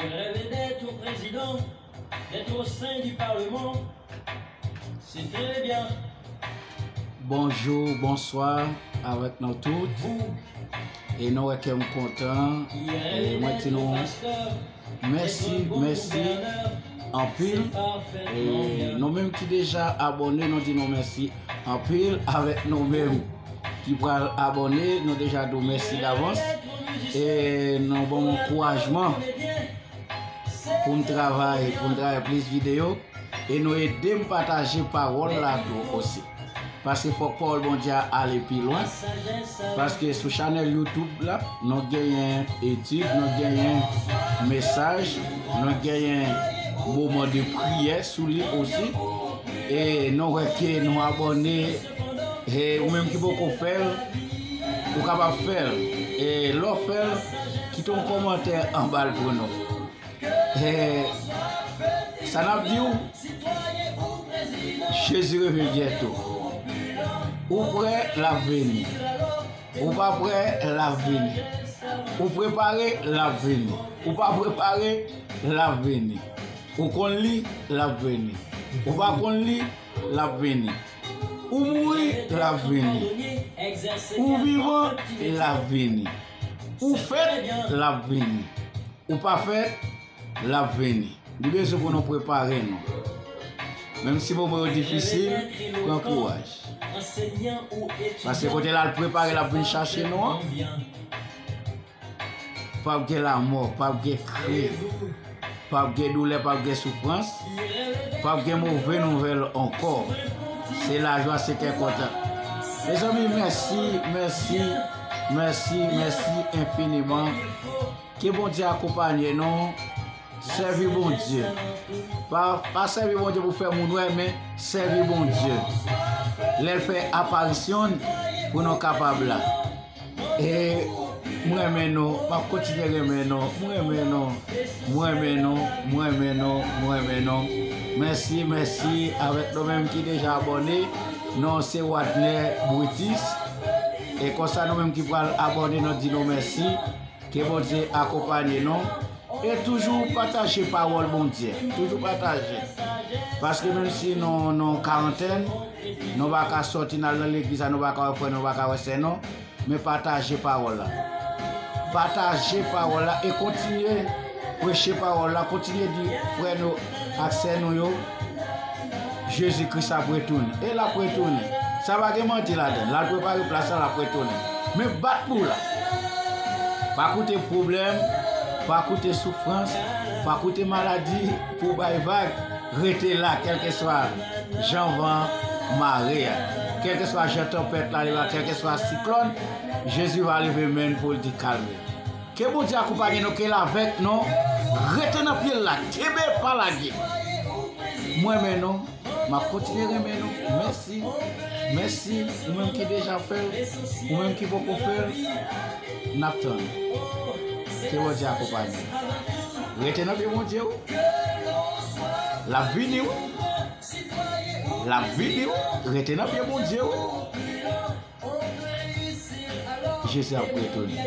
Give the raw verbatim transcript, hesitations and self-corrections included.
Rêver d'être président, d'être au sein du Parlement, c'est très bien. Bonjou, bonswa avèk nou tout. E nou wè ke m kontan. E mwen di nou mèsi, mèsi anpil. E nou menm ki deja abòne, nou di nou mèsi anpil. Avèk nou menm ki pral abòne, nou deja di w mèsi davans. E nou ban m ankourajman pou m travay, pou m travay plis videyo. E nou ede m pataje pawòl la tou osi. Paske fòk pawòl Bondye a ale pi lwen. Paske sou chanèl YouTube la, nou genyen etid, nou genyen mesaj, nou genyen moman de priyè sou li osi. E nou wè ke nou abòne. E ou menm ki poko fè l, ou kapab fè l. E lè w fè l, kite yon kòmantè anba l pou nou. E sa n ap di w, Jezi revyen byento. Ou prè, l ap vini. Ou pa prè, l ap vini. Ou prepare, l ap vini. Ou pa prepare, l ap vini. Ou konn li, l ap vini. Ou pa konn li, l ap vini. Ou mouri, l ap vini. Ou vivan, l ap vini. Ou fèt, l ap vini. Ou pa fèt, l ap vini. Li bezwen pou nou prepare nou. Menm si moman yo difisil, pran kouraj. Paske kote l al prepare, l ap vin chache nou an. P ap gen lanmò, p ap gen kri, p ap gen doulè, p ap gen soufrans, p ap gen move nouvèl ankò. Se lajwa, se kè kontan. Mezanmi, mèsi, mèsi, mèsi, mèsi enfiniman. Ke Bondye akonpanye nou. Sèvi Bondye. Pa, pa sèvi Bondye pou fè moun wè, men sèvi Bondye. Lè l fè aparisyon n, pou nou kapab la. E m renmen nou, m ap kontinye renmen nou, m renmen nou, m renmen nou, m renmen nou, m renmen nou. Mèsi, mèsi avèk nou menm ki deja abòne. Non se Wadner Brutus. E konsa nou menm ki pral abòne, nou di nou mèsi. Ke Bondye akonpanye nou. E toujou pataje pawòl Bondye. Toujou pataje. Paske menm si nou, nou karantèn, nou pa ka sòti n al nan legliz la, nou pa ka wè frè nou, nou pa ka wè sè nou. Men pataje pawòl la. Pataje pawòl la e kontinye preche pawòl la. Kontinye di frè nou ak sè nou yo, Jezi Kris ap retounen. E l ap retounen. Sa pa gen manti ladan l. L al prepare plas la, l ap retounen. Men bat pou w la. Pa koute pwoblèm, pa koute soufrans, pa koute maladi pou w bay vag. Rete la, kèlkeswa jan van an mare a. Kèlkeswa jan tanpèt la rive a, kèlkeswa siklòn, Jezi va leve men l pou l di kalme. Ke Bondye akonpanye nou, ke l avèk nou. Rete nan pye l la, kenbe, pa lage. M renmen nou, m ap kontinye renmen nou. Mèsi, mèsi, ou menm ki deja fè l, ou menm ki poko fè l, n ap tann. Ke Bondye akonpanye nou. Rete nan pye Bondye, wi. L ap vini, wi. L ap vini, wi. Rete nan pye Bondye, wi. Jezi ap retounen.